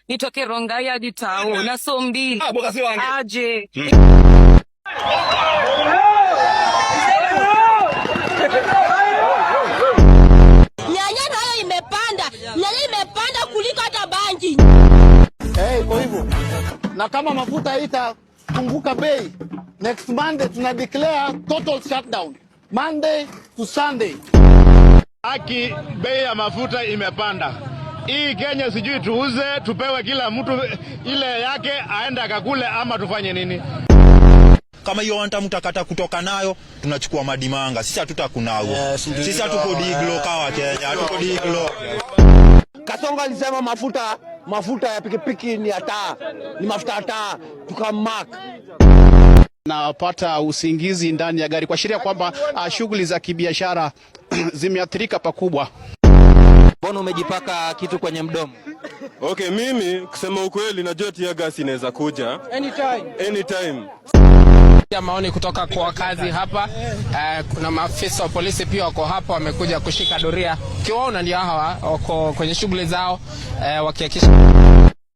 Nitoke Rongai hadi tao na so 2. Ah, boka si wange. Aje. Nyanya nayo imepanda, nyanya imepanda kuliko hata bangi. Eh, kwa hivyo na kama mafuta itapunguka bei, next Monday tuna declare total shutdown Monday to Sunday. Haki, bei ya mafuta imepanda. Hii Kenya sijui tuuze tupewe kila mtu ile yake aende akakule ama tufanye nini? Kama hiyo wanta mtakata kutoka nayo, tunachukua madimanga. Sisi hatutakunao. Sisi hatuko diglo kawa Kenya, hatuko diglo. Kasongo alisema mafuta ya pikipiki ni ya taa, ni mafuta ya taa, tukamark. Napata usingizi ndani ya gari kuashiria kwamba shughuli za kibiashara zimeathirika pakubwa. Mbona umejipaka kitu kwenye mdomo? Okay, mimi kusema ukweli najua tear gas inaweza kuja anytime. Anytime. Ya maoni kutoka kwa wakazi hapa. Kuna maafisa wa polisi pia wako hapa, wamekuja kushika doria. Ukiwaona ndio hawa wako kwenye shughuli zao, wakihakikisha